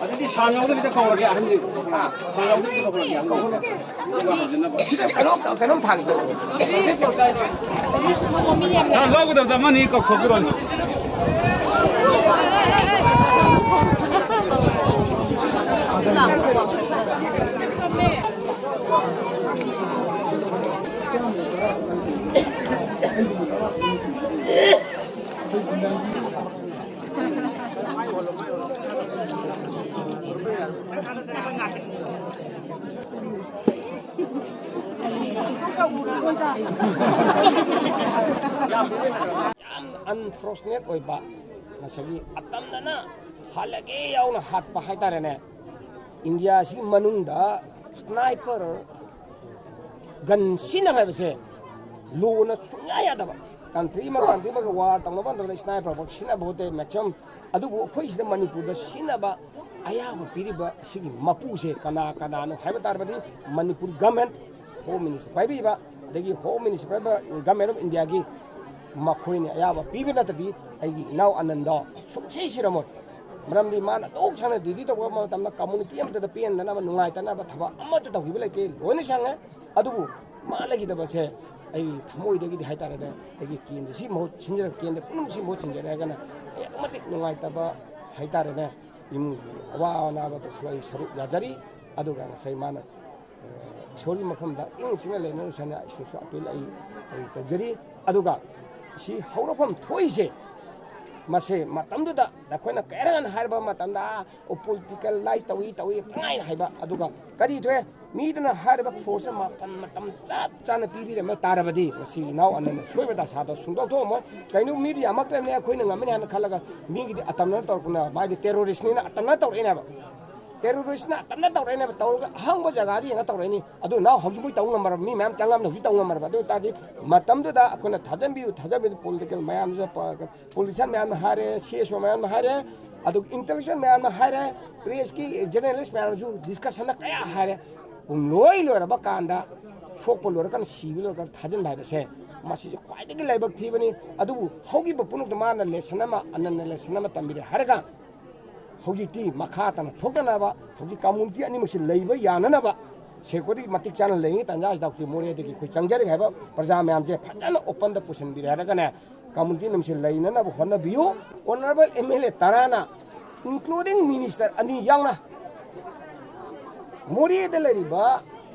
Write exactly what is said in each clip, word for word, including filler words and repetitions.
ꯑꯗꯨꯗꯤ ꯁꯥꯎꯟ ꯌꯥꯎꯗꯕꯤꯗ ꯀꯧꯔꯒꯦ ꯑꯍꯟꯁꯤꯡ꯫ ꯁꯥꯎꯟ ꯌꯥꯎꯗꯕꯤꯗ ꯀꯧꯔꯒꯦ ꯑꯍꯟꯁꯤꯡ꯫ ꯀꯩꯅꯣꯝ ꯊꯥꯡꯁꯦ꯫ ꯂꯧꯒꯗꯕꯗ ꯑꯃꯅꯤ ꯀꯧꯊꯣꯛꯄꯤꯔꯣꯅꯦ꯫ ꯌꯥꯝ ꯑꯟꯐꯣꯔꯆꯨꯅꯦꯠ ꯑꯣꯏꯕ, ꯉꯁꯥꯏꯒꯤ ꯑꯇꯝꯅꯅ ꯍꯥꯠꯂꯒꯦ ꯌꯥꯎꯅ ꯍꯥꯠꯄ ꯍꯥꯏꯇꯥꯔꯦꯅꯦ꯫ ꯏꯟꯗꯤꯌꯥꯁꯤꯒꯤ ꯃꯅꯨꯡꯗ ꯁ꯭ꯅꯥꯏꯄꯔ ꯒꯟ ꯁꯤꯖꯤꯟꯅꯕ ꯍꯥꯏꯕꯁꯦ ꯂꯣꯅ ꯁꯨꯡꯌꯥ ꯌꯥꯗꯕ꯫ ꯀꯟꯇ꯭ꯔꯤ ꯑꯃ ꯀꯟꯇ꯭ꯔꯤ ꯑꯃꯒ ꯋꯥꯔ ꯇꯧꯅꯕ ꯃꯇꯝꯗ ꯁ꯭ꯅꯥꯏꯄꯔ ꯐꯥꯎ ꯁꯤꯖꯤꯟꯅꯕ ꯍꯣꯠꯅꯩ ꯃꯦꯛꯁꯤꯃꯝ꯫ ꯑꯗꯨꯕꯨ ꯑꯩꯈꯣꯏ ꯁꯤꯗ ꯃꯅꯤꯄꯨꯔꯗ ꯁꯤꯖꯤꯟꯅꯕ ꯑꯌꯥꯕ ꯄꯤꯔꯤꯕ ꯑꯁꯤꯒꯤ ꯃꯄꯨꯁꯦ ꯀꯅꯥ ꯀꯅꯥꯅꯣ ꯍꯥꯏꯕ ꯇꯥꯔꯕꯗꯤ ꯃꯅꯤꯄꯨꯔ ꯒꯃꯦꯟ, ꯍꯣꯝ ꯃꯤꯅꯤꯁꯇꯔ ꯄꯥꯏꯕꯤꯕ, ꯑꯗꯒꯤ ꯍꯣꯝ ꯃꯤꯅꯤꯁꯇꯔ ꯄꯥꯏꯕ ꯒꯃꯦꯟ ꯑꯣꯐ ꯏꯟꯗꯤꯌꯥꯒꯤ ꯃꯈꯣꯏꯅ ꯑꯌꯥꯕ ꯄꯤꯕ ꯅꯠꯇ꯭ꯔꯗꯤ ꯑꯩꯒꯤ ꯏꯅꯥꯎ ꯑꯅꯟꯗꯣ ꯁꯨꯡꯁꯤ ꯁꯤꯔꯝꯃꯣꯏ꯫ ꯃꯔꯝꯗꯤ ꯃꯥꯅ ꯑꯗꯨꯛ ꯁꯥꯡꯅ ꯗ꯭ꯌꯨꯇꯤ ꯇꯧꯕ ꯃꯇꯝꯗ ꯀꯝꯃꯨꯅꯤꯇꯤ ꯑꯃꯠꯇꯗ ꯄꯦꯟꯗꯅꯕ, ꯅꯨꯡꯉꯥꯏꯇꯅꯕ ꯊꯕꯛ ꯑꯃꯠꯇ ꯇꯧꯈꯤꯕ ꯂꯩꯇꯦ, ꯂꯣꯏꯅ ꯁꯪꯉꯦ꯫ ꯑꯗꯨꯕꯨ ꯃꯥ ꯂꯩꯈꯤꯗꯕꯁꯦ ꯑꯩ ꯊꯃꯣꯏꯗꯒꯤꯗꯤ ꯍꯥꯏꯇꯥꯔꯦꯅꯦ, ꯑꯩꯒꯤ ꯀꯦꯟꯗ꯭ꯔꯁꯤ ꯃꯍꯨꯠ ꯁꯤꯟꯖꯔꯛ-, ꯀꯦꯟꯗ꯭ꯔ ꯄꯨꯝꯅꯃꯛꯁꯤ ꯃꯍꯨꯠ ꯁꯤꯟꯖꯔꯦ ꯍꯥꯏꯔꯒꯅ ꯑꯩ ꯑꯗꯨꯛꯀꯤ ꯃꯇꯤꯛ ꯅꯨꯡꯉꯥꯏꯇꯕ ꯍꯥꯏꯇꯥꯔꯦꯅꯦ꯫ ꯏꯃꯨꯡꯒꯤ ꯑꯋꯥ ꯑꯅꯥꯕꯗꯁꯨ ꯑꯩ ꯁꯔꯨꯛ ꯌꯥꯖꯔꯤ꯫ ꯑꯗꯨꯒ ꯉꯁꯥꯏ ꯃꯥꯅ, ꯑ, ꯏꯁꯣꯔꯒꯤ ꯃꯐꯝꯗ ꯏꯪꯅ ꯆꯤꯛꯅ ꯂꯩꯅꯔꯨꯁꯦ ꯍꯥꯏꯅ ꯏꯁꯣꯔꯁꯨ ꯑꯄꯤꯜ ꯑꯩ, ꯑꯩ ꯇꯧꯖꯔꯤ꯫ ꯑꯗꯨꯒ ꯁꯤ ꯍꯧꯔꯛꯐꯝ ꯊꯣꯛꯏꯁꯦ, ꯃꯁꯦ ꯃꯇꯝꯗꯨꯗ ꯑꯩꯈꯣꯏꯅ ꯀꯌꯥꯔꯛ ꯍꯟꯅ ꯍꯥꯏꯔꯕ ꯃꯇꯝꯗ, "ꯑꯣ, ꯄꯣꯂꯤꯇꯤꯀꯦꯜ ꯂꯥꯏꯁ ꯇꯧꯏ, ꯇꯧꯏ", ꯄꯪꯍꯥꯏꯗ ꯍꯥꯏꯕ꯫ ꯑꯗꯨꯒ ꯀꯔꯤ ꯊꯣꯛꯑꯦ? ꯃꯤꯗꯨꯅ ꯍꯥꯏꯔꯤꯕ ꯐꯣꯔꯁꯇꯨ ꯃꯥꯄꯟ ꯃꯇꯝ ꯆꯞ ꯆꯥꯅ ꯄꯤꯕꯤꯔꯝꯕ ꯇꯥꯔꯕꯗꯤ ꯉꯁꯤ ꯏꯅꯥꯎ ꯑꯅꯟꯅ ꯁꯣꯏꯕ ꯗꯁꯥꯗꯣ ꯁꯨꯡꯇꯧ ꯊꯣꯛꯑꯝꯃꯣꯏ꯫ ꯀꯩꯅꯣ, ꯃꯤꯗꯨ ꯌꯥꯝꯃꯛꯇ꯭ꯔꯕꯅꯤꯅ ꯑꯩꯈꯣꯏꯅ ꯉꯝꯃꯅꯤ ꯍꯥꯏꯅ ꯈꯜꯂꯒ ꯃꯤꯒꯤꯗꯤ ꯑꯇꯝꯅꯅ ꯇꯧꯔꯛꯄꯅꯦꯕ, ꯃꯥꯏꯗꯤ ꯇꯦꯔꯣꯔꯤꯁꯅꯤꯅ ꯑꯇꯝꯅꯅ ꯇꯧꯔꯛꯏꯅꯦꯕ꯫ ꯇꯦꯔꯣꯔꯤꯁꯅ ꯑꯇꯝꯅꯅ ꯇꯧꯔꯛꯏꯅꯦꯕ꯫ ꯇꯧꯔꯒ ꯑꯍꯥꯡꯕ ꯖꯒꯥꯗ ꯌꯦꯡꯉ ꯇꯧꯔꯛꯏꯅꯤ꯫ ꯑꯗꯨ ꯏꯅꯥꯎ ꯍꯧꯖꯤꯛ ꯃꯣꯏ ꯇꯧ ꯉꯝꯃꯔꯕ, ꯃꯤ ꯃꯌꯥꯝ ꯆꯪꯉꯝꯅ ꯍꯧꯖꯤꯛ ꯇꯧ ꯉꯝꯃꯔꯕ꯫ ꯑꯗꯨ ꯑꯣꯏ ꯇꯥꯔꯗꯤ ꯃꯇꯝꯗꯨꯗ ꯑꯩꯈꯣꯏꯅ ꯊꯥꯖꯟꯕꯤꯌꯨ, ꯊꯥꯖꯟꯕꯤꯌꯨ, ꯄꯣꯂꯤꯇꯤꯀꯦꯜ ꯃꯌꯥꯝꯁꯨ ꯄ-, ꯄꯣꯂꯤꯇꯤꯁꯤꯌꯥꯟ ꯃꯌꯥꯝꯅ ꯍꯥꯏꯔꯦ, ꯁꯤ ꯑꯦꯁ ꯑꯣ ꯃꯌꯥꯝꯅ ꯍꯥꯏꯔꯦ, ꯑꯗꯨꯒ ꯏꯟꯇꯦꯂꯦꯛꯆꯨꯋꯦꯜ ꯃꯌꯥꯝꯅ ꯍꯥꯏꯔꯦ, ꯄ꯭ꯔꯦꯁꯀꯤ ꯖꯔꯅꯦꯂꯤꯁ ꯃꯌꯥꯝꯅꯁꯨ ꯗꯤꯁꯀꯁꯟꯗ ꯀꯌꯥ ꯍꯥꯏꯔꯦ꯫ ꯄꯨꯡꯂꯣꯏ ꯂꯣꯏꯔꯕ ꯀꯥꯟꯗ, ꯁꯣꯛꯄ ꯂꯣꯏꯔꯀꯥꯟꯗ, ꯁꯤꯕ ꯂꯣꯏꯔꯀꯥꯟꯗ ꯊꯥꯖꯤꯟꯕ ꯍꯥꯏꯕꯁꯦ ꯃꯁꯤꯁꯨ ꯈ꯭ꯋꯥꯏꯗꯒꯤ ꯂꯥꯏꯕꯛ ꯊꯤꯕꯅꯤ꯫ ꯑꯗꯨꯕꯨ ꯍꯧꯈꯤꯕ ꯄꯨꯝꯅꯃꯛꯇ ꯃꯥꯅ lesson ꯑꯃ, ꯑꯅꯟꯅ lesson ꯑꯃ ꯇꯝꯕꯤꯔꯦ ꯍꯥꯏꯔꯒ ꯍꯧꯖꯤꯛꯇꯤ ꯃꯈꯥ ꯇꯥꯅ ꯊꯣꯛꯇꯅꯕ ꯍꯧꯖꯤꯛ community ꯑꯅꯤꯃꯛꯁꯤ ꯂꯩꯕ ꯌꯥꯅꯅꯕ security ꯃꯇꯤꯛ ꯆꯥꯅ ꯂꯩꯔꯤꯉꯩ ꯇꯥꯟꯖꯥꯁꯤꯗ ꯍꯧꯖꯤꯛ ꯃꯣꯔꯦꯗꯒꯤ ꯑꯩꯈꯣꯏ ꯆꯪꯖꯔꯒꯦ ꯍꯥꯏꯕ ꯄ꯭ꯔꯖꯥ ꯃꯌꯥꯝꯁꯦ ꯐꯖꯅ openꯗ ꯄꯨꯁꯤꯟꯕꯤꯔꯦ ꯍꯥꯏꯔꯒꯅꯦ, community ꯑꯅꯤꯃꯛꯁꯤ ꯂꯩꯅꯅꯕ ꯍꯣꯠꯅꯕꯤꯌꯨ꯫ Honourable M L A ꯇꯔꯥꯅ, including minister ꯑꯅꯤ ꯌꯥꯎꯅ, ꯃꯣꯔꯦꯗ ꯂꯩꯔꯤꯕ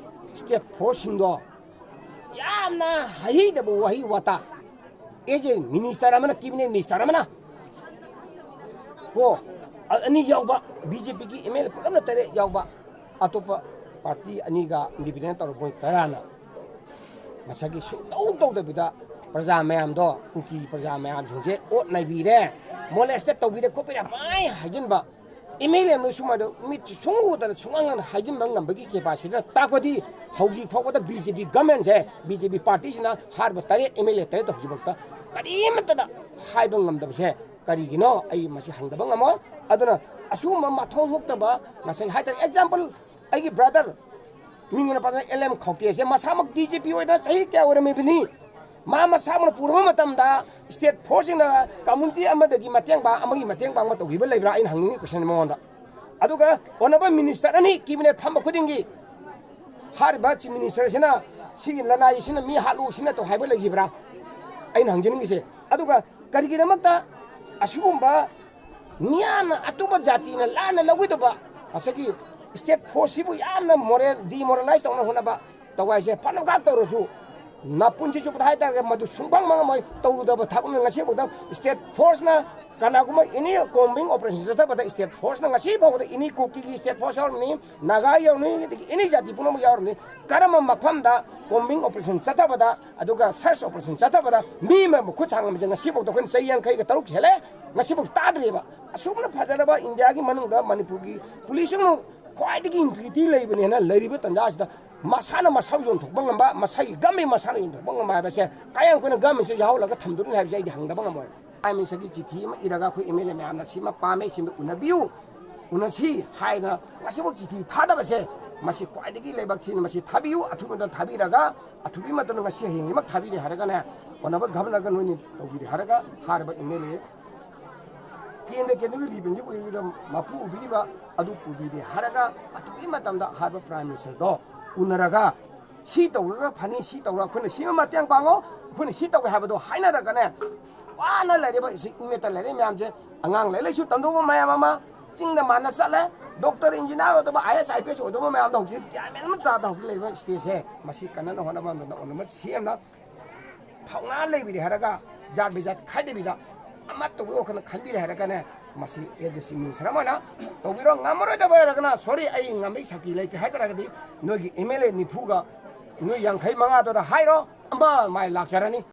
state forceꯁꯤꯡꯗꯣ ꯌꯥꯝꯅ ꯍꯩꯍꯩꯗꯕ ꯋꯥꯍꯩ ꯋꯥꯇꯥ, as a minister ꯑꯃꯅ, cabinet minister ꯑꯃꯅ ꯀꯣ, ꯑ-, ꯑꯅꯤ ꯌꯥꯎꯕ, BJPꯒꯤ MLA ꯄꯨꯂꯞꯅ ꯇꯔꯦꯠ ꯌꯥꯎꯕ, ꯑꯇꯣꯞꯄ party ꯑꯅꯤꯒ independent ꯇꯧꯔꯒ ꯃꯣꯏ ꯇꯔꯥꯅ ꯉꯁꯥꯏꯒꯤ ꯁꯨꯡꯇꯧ ꯇꯧꯗꯕꯤꯗ ꯄ꯭ꯔꯖꯥ ꯃꯌꯥꯝꯗꯣ, ꯀꯨꯀꯤ ꯄ꯭ꯔꯖꯥ ꯃꯌꯥꯝꯁꯤꯡꯁꯦ ꯑꯣꯠ ꯅꯩꯕꯤꯔꯦ, molested ꯇꯧꯕꯤꯔꯦ ꯈꯣꯠꯄꯤꯔꯦ ꯃꯥꯏ ꯍꯥꯏꯖꯤꯟꯕ, MLA ꯑꯃꯅ ꯁꯨꯃꯥꯏꯅ ꯃꯤꯠ ꯁꯨꯡꯎ ꯎꯗꯅ ꯁꯨꯡꯉꯥꯡ ꯉꯥꯡꯗꯅ ꯍꯥꯏꯖꯤꯟꯕ ꯉꯝꯕꯒꯤ capacityꯅ ꯇꯥꯛꯄꯗꯤ ꯍꯧꯖꯤꯛ ꯐꯥꯎꯕꯗ BJP governmentꯁꯦ, BJP partyꯁꯤꯅ ꯍꯥꯏꯔꯤꯕ ꯇꯔꯦꯠ, MLA ꯇꯔꯦꯠꯇꯣ ꯍꯧꯖꯤꯛꯐꯥꯎꯗ ꯀꯔꯤꯃꯠꯇꯗ ꯍꯥꯏꯕ ꯉꯝꯗꯕꯁꯦ ꯀꯔꯤꯒꯤꯅꯣ ꯑꯩ ꯃꯁꯤ ꯍꯪꯗꯕ ꯉꯝꯃꯣꯏ꯫ ꯑꯗꯨꯅ ꯑꯁꯤꯒꯨꯝꯕ ꯃꯊꯣꯡ ꯍꯨꯛꯇꯕ ꯉꯁꯥꯏ ꯍꯥꯏꯇꯥꯔꯦ, example, ꯑꯩꯒꯤ brother ꯃꯤꯡ ꯑꯣꯏꯅ ꯄꯟꯖ, L M ꯈꯧꯇꯦꯁꯦ ꯃꯁꯥꯃꯛ DGP ꯑꯣꯏꯅ ꯆꯍꯤ ꯀꯌꯥ ꯑꯣꯏꯔꯝꯃꯤꯕꯅꯤ꯫ ꯃꯥ ꯃꯁꯥꯃꯛꯅ ꯄꯨꯔꯕ ꯃꯇꯝꯗ state forceꯁꯤꯡꯅ community ꯑꯃꯗꯒꯤ ꯃꯇꯦꯡ ꯄꯥꯡ, ꯑꯃꯒꯤ ꯃꯇꯦꯡ ꯄꯥꯡ ꯑꯃ ꯇꯧꯈꯤꯕ ꯂꯩꯕ꯭ꯔꯥ? ꯑꯩꯅ ꯍꯪꯅꯤꯡꯉꯤ question ꯃꯉꯣꯟꯗ꯫ ꯑꯗꯨꯒ honourable minister ꯑꯅꯤ cabinet ꯐꯝꯕ ꯈꯨꯗꯤꯡꯒꯤ ꯍꯥꯏꯔꯤꯕ chief ministerꯁꯤꯅ ꯁꯤꯒꯤ ꯂꯅꯥꯏꯁꯤꯅ ꯃꯤ ꯍꯥꯠꯂꯨ ꯁꯤꯅ ꯇꯧ ꯍꯥꯏꯕ ꯂꯩꯈꯤꯕ꯭ꯔꯥ? ꯑꯩꯅ ꯍꯪꯖꯅꯤꯡꯉꯤꯁꯦ꯫ ꯑꯗꯨꯒ ꯀꯔꯤꯒꯤꯗꯃꯛꯇ ꯑꯁꯤꯒꯨꯝꯕ ꯃꯤꯌꯥꯝꯅ, ꯑꯇꯣꯞꯄ ꯖꯥꯇꯤꯅ ꯂꯥꯟꯅ ꯂꯧꯒꯗꯕ ꯉꯁꯥꯏꯒꯤ state forceꯁꯤꯕꯨ ꯌꯥꯝꯅ moral, demoralize ꯇꯧꯅ ꯍꯣꯠꯅꯕ ꯇꯧꯒꯥꯏꯁꯦ ꯐꯅ ꯈꯥꯛ ꯇꯧꯔꯁꯨ, ꯅꯄꯨꯟꯁꯤ ꯆꯨꯞꯄꯗ ꯍꯥꯏꯇꯥꯔꯒ ꯃꯗꯨ ꯁꯨꯡꯐꯪ ꯐꯪꯉꯝꯃꯣꯏ꯫ ꯇꯧꯔꯨꯗꯕ ꯊꯕꯛꯅ ꯉꯁꯤꯐꯥꯎꯗ state forceꯅ ꯀꯅꯥꯒꯨꯝꯕ any combing operation ꯆꯠꯊꯕꯗ state forceꯅ ꯉꯁꯤ ꯐꯥꯎꯕꯗ any ꯀꯨꯀꯤꯒꯤ state force ꯌꯥꯎꯔꯝꯅꯤ, ꯅꯥꯒꯥ ꯌꯥꯎꯔꯝꯅꯤ, ꯑꯗꯒꯤ any ꯖꯥꯇꯤ ꯄꯨꯝꯅꯃꯛ ꯌꯥꯎꯔꯝꯅꯤ꯫ ꯀꯔꯝꯕ ꯃꯐꯝꯗ combing operation ꯆꯠꯊꯕꯗ, ꯑꯗꯨꯒ search operation ꯆꯠꯊꯕꯗ ꯃꯤ ꯑꯃ ꯃꯈꯨꯠ ꯁꯥꯡꯂꯝꯕꯁꯦ ꯉꯁꯤꯐꯥꯎꯗ ꯑꯩꯈꯣꯏꯅ ꯆꯍꯤ ꯌꯥꯡꯈꯩꯒ ꯇꯔꯨꯛ ꯍꯦꯜꯂꯦ, ꯉꯁꯤꯐꯥꯎ ꯇꯥꯗ꯭ꯔꯤꯕ꯫ ꯑꯁꯨꯝꯅ ꯐꯖꯔꯕ ꯏꯟꯗꯤꯌꯥꯒꯤ ꯃꯅꯨꯡꯗ ꯃꯅꯤꯄꯨꯔꯒꯤ ꯄꯨꯂꯤꯁꯁꯤꯡꯅ ꯈ꯭ꯋꯥꯏꯗꯒꯤ integrity ꯂꯩꯕꯅꯦꯅ ꯂꯩꯔꯤꯕ ꯇꯥꯟꯖꯥꯁꯤꯗ ꯃꯁꯥꯅ ꯃꯁꯥ ꯌꯣꯟꯊꯣꯛꯄ ꯉꯝꯕ, ꯃꯁꯥꯒꯤ ꯒꯃꯦꯟ ꯃꯁꯥꯅ ꯌꯣꯟꯊꯣꯛꯄ ꯉꯝꯕ ꯍꯥꯏꯕꯁꯦ ꯀꯌꯥꯝ ꯀꯨꯏꯅ ꯒꯃꯦꯟꯁꯦ ꯌꯥꯍꯧꯔꯒ ꯊꯝꯗꯣꯔꯤꯅꯣ ꯍꯥꯏꯕꯁꯦ ꯑꯩꯗꯤ ꯍꯪꯗꯕ ꯉꯝꯃꯣꯏ꯫ Prime Ministerꯒꯤ ꯆꯤꯊꯤ ꯑꯃ ꯏꯔꯒ ꯑꯩꯈꯣꯏ MLA ꯃꯌꯥꯝꯅ ꯁꯤꯃ ꯄꯥꯝꯃꯦ, ꯁꯤꯃ ꯎꯅꯕꯤꯌꯨ, ꯎꯅꯁꯤ ꯍꯥꯏꯗꯅ ꯉꯁꯤꯐꯥꯎ ꯆꯤꯊꯤ ꯊꯥꯗꯕꯁꯦ ꯃꯁꯤ ꯈ꯭ꯋꯥꯏꯗꯒꯤ ꯂꯥꯏꯕꯛ ꯊꯤꯅ ꯃꯁꯤ ꯊꯥꯕꯤꯌꯨ, ꯑꯊꯨꯕꯗ ꯊꯥꯕꯤꯔꯒ, ꯑꯊꯨꯕꯤ ꯃꯇꯝꯗ ꯉꯁꯤ ꯍꯌꯦꯡꯃꯛ ꯊꯥꯕꯤꯔꯦ ꯍꯥꯏꯔꯒꯅꯦ, ꯑꯣꯅꯔꯦꯕꯜ ꯒꯚꯔꯅꯔꯒ ꯅꯣꯏꯅ ꯇꯧꯕꯤꯔꯦ ꯍꯥꯏꯔꯒ ꯍꯥꯏꯔꯤꯕ ꯑꯦꯝ ꯑꯦꯜ ꯑꯦ ꯀꯦꯟꯗ꯭ꯔ ꯀꯦꯟꯗ꯭ꯔꯒꯤ ꯔꯤꯄ꯭ꯔꯦꯖꯦꯟꯇꯦꯇꯤꯚ ꯑꯣꯏꯔꯤꯕ ꯃꯄꯨ ꯑꯣꯏꯕꯤꯔꯤꯕ ꯑꯗꯨ ꯄꯨꯕꯤꯔꯦ ꯍꯥꯏꯔꯒ ꯑꯊꯨꯕꯤ ꯃꯇꯝꯗ ꯍꯥꯏꯔꯤꯕ ꯄ꯭ꯔꯥꯏꯝ ꯃꯤꯅꯤꯁꯇꯔꯗꯣ ꯎꯅꯔꯒ ꯁꯤ ꯇꯧꯔꯒ ꯐꯅꯤ, ꯁꯤ ꯇꯧꯔꯒ ꯑꯩꯈꯣꯏꯅ ꯁꯤꯃ ꯃꯇꯦꯡ ꯄꯥꯡꯉꯣ, ꯑꯩꯈꯣꯏꯅ ꯁꯤ ꯇꯧꯒꯦ ꯍꯥꯏꯕꯗꯣ ꯍꯥꯏꯅꯔꯒꯅꯦ, ꯋꯥꯅ ꯂꯩꯔꯤꯕ ꯁꯤ ꯏꯃꯦꯠꯇ ꯂꯩꯔꯤꯕ ꯃꯌꯥꯝꯁꯦ, ꯑꯉꯥꯡ ꯂꯥꯏꯔꯤꯛ ꯂꯥꯏꯁꯨ ꯇꯝꯗꯧꯕ ꯃꯌꯥꯝ ꯑꯃ, ꯆꯤꯡꯗ ꯃꯥꯟꯅ ꯆꯠꯂꯦ, doctor, engineer ꯑꯣꯏꯗꯧꯕ, I S, I P S ꯑꯣꯏꯗꯧꯕ ꯃꯌꯥꯝꯗꯣ ꯍꯧꯖꯤꯛ ꯒ꯭ꯌꯥꯟ ꯃꯦꯟ ꯑꯃ ꯇꯥꯗꯅ ꯍꯧꯖꯤꯛ ꯂꯩꯔꯤꯕ ꯁ꯭ꯇꯦꯖꯁꯦ, ꯃꯁꯤ ꯀꯟꯅꯅ ꯍꯣꯠꯅꯕ ꯑꯃꯗ ꯑꯣꯅꯔꯦꯕꯜ ꯁꯤ ꯑꯦꯝꯅ ꯊꯧꯅꯥ ꯂꯩꯕꯤꯔꯦ ꯍꯥꯏꯔꯒ, ꯖꯥꯠ ꯕꯤꯖꯥꯠ ꯈꯥꯏꯗꯕꯤꯗ ꯑꯃꯠꯇ ꯑꯣꯏ ꯋꯥꯈꯜꯅ ꯈꯟꯕꯤꯔꯦ ꯍꯥꯏꯔꯒꯅꯦ, ꯃꯁꯤ ꯑꯦꯖ ꯑꯦ ꯆꯤꯡꯃꯤ ꯁꯔꯝ ꯑꯣꯏꯅ ꯇꯧꯕꯤꯔꯣ꯫ ꯉꯝꯃꯔꯣꯏꯗꯕ ꯑꯣꯏꯔꯒꯅ, ꯁꯣꯔꯤ, ꯑꯩ ꯉꯝꯕꯩ ꯁꯛꯇꯤ ꯂꯩꯇ꯭ꯔꯦ ꯍꯥꯏꯇꯥꯔꯒꯗꯤ, ꯅꯣꯏꯒꯤ ꯑꯦꯝ ꯑꯦꯜ ꯑꯦ ꯅꯤꯐꯨꯒ ꯅꯣꯏ ꯌꯥꯡꯈꯩ ꯃꯉꯥꯗꯨꯗ ꯍꯥꯏꯔꯣ, ꯑꯃ ꯃꯥꯏ ꯂꯥꯛꯆꯔꯅꯤ꯫